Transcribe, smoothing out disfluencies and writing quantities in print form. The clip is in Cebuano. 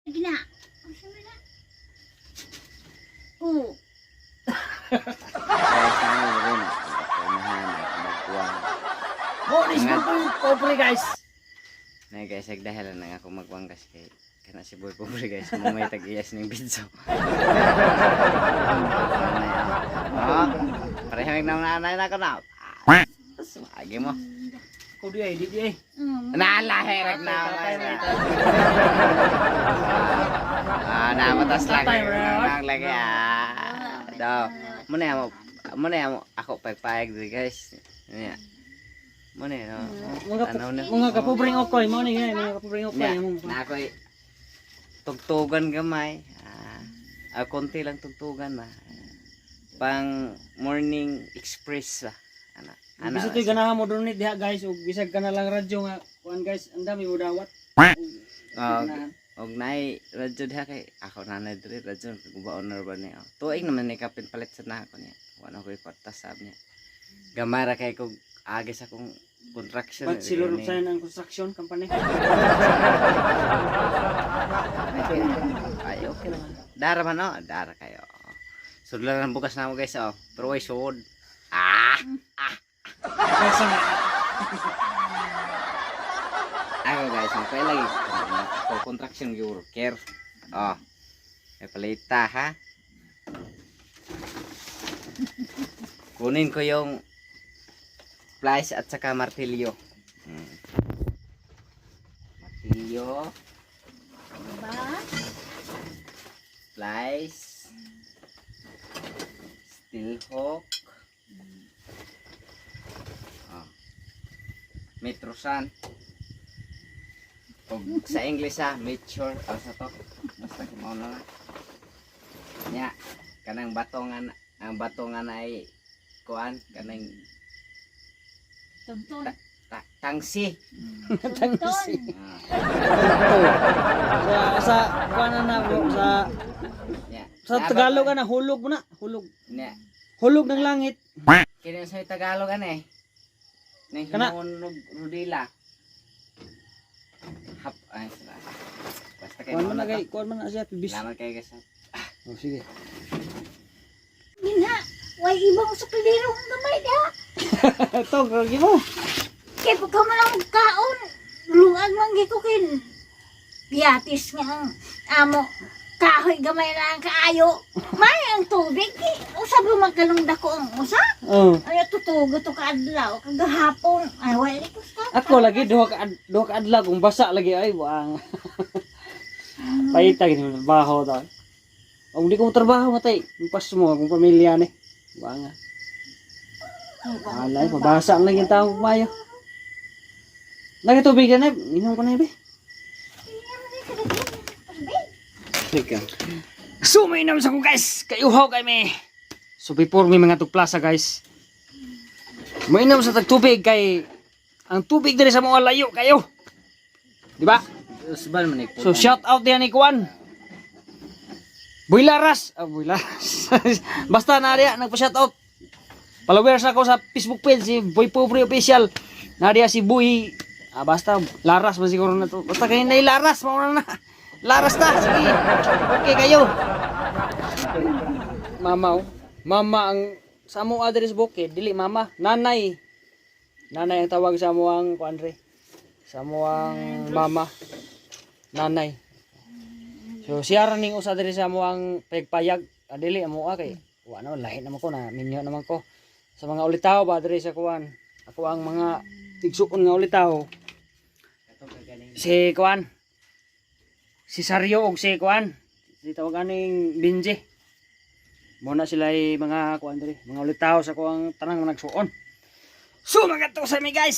Gina. Unsa man na? Oh, Guys, ano rin ako unahan ako magkuwang. Mo ni si pobre, guys. Na guys, nagdahilan lang ako magkuwang kasi kay kana si Boy Pobre, guys, mo may tag-iyas ning video. Ah, pareho ng nanay na ko na. Agi mo. Ko di ay, di di ay. Nalaherag na ako. Ah, namatas lang. Nang lagi ah. Daw. Muna mo, muna mo ako pagpayag diri, guys. Nya. Muna no. Mga Tanaw na. mga kapobreng okoy mo ni mga kapobreng okoy Nya, among. na ako'y tugtugan gamay. Ah, konti lang tugtugan ba. Pang morning express ba. Ana. Ana. Bisag to'y ganahan mo donate diha, guys, ug bisag ka na lang radyo nga kuan, guys, ang dami mo dawat. Og og nay radyo diha kay ako na na diri radyo gubaon na ba niya. Tuig naman ni kapin palit sa na ako niya. Wala ko kwarta sab niya. Gamay ra kay kog agi sa akong contraction. But silur sa ang construction company. Ay, okay naman. Dara man oh, dara kayo. Sudlan ang bukas na mo, guys, oh. Pero way sud. Ah! Kaysa nga. Ako guys, mapay lagi ako contraction gi worker. Oh. May palita ha. Kunin ko yung plies at saka martilyo. Martilyo, Ba? plies, steel hook, oh. Metrosan. Og sa English ah, mature oh, sa to. Basta kumaw na lang. Nya, kanang batongan, ang batongan ay kuan kanang Tuntun. tangsi. Tuntun. Ah, Sa sa kuan na na bro, sa nya. sa Tagalog ana hulog mo na, hulog. Nya. Hulog ng langit. Kini sa Tagalog ano eh. Nang Kana. hinuon rudila. Hap ay sila. Basta kay Kuan man na mauna kay, to. kuan man na siya pibis. Salamat kayo, guys. Oh, sige. Gina, way ibang sukliro ang gamay diha. Ito, lagi mo. Kay pagka man ang kaon, luag man gyud ko kin. Biatis nga ang amo. Kahoy gamay na ang kaayo. May ang tubig eh. Usab man kalong dako ang usa. Oh. Ay tutugo to kaadlaw kagahapon. Ay wala ko sa. Ako lagi duha ka adlaw kung basa lagi ay buang. Paita gini mo trabaho ta. Kung di ko mo trabaho matay, pas mo akong pamilya ni. Buang. Alay, mabasa ang lang yung tao kumayo. Lagi tubig na, inom ko na be. Ikaw. So, may inom sa ko, guys. Kayuhaw kay me. So before may mga tugplasa, guys. Mainom sa tagtubig kay ang tubig diri sa mga layo kayo. Di ba? Usbal man So shout out diyan ni Kuan. Boy Laras, ah, Boy Laras. Basta na diya nagpa-shout out. Followers ako sa Facebook page si Boy Pobre Official. Na diya si Boy, ah, basta Laras man siguro na to. Basta kayo na Laras mao na na. Laras na, sige. Okay kayo. Mama, oh. Mama ang sa amo address bukid, dili mama, nanay. Nanay ang tawag sa amo ang kuan re. Sa amo ang mama. Nanay. So siya ra ning usa diri sa amo ang payag-payag. Ah, dili amo ah, kay wa na lahi naman ko na minyo naman ko. Sa mga ulitaw ba diri sa kuan. Ako ang mga igsuon nga ulitaw. Si kuan. Si Saryo og si kuan. Si tawag aning Binji. Muna sila ay mga kuan diri, mga ulitaw sa kuang tanang mga nagsuon. So mga to sa mi, guys.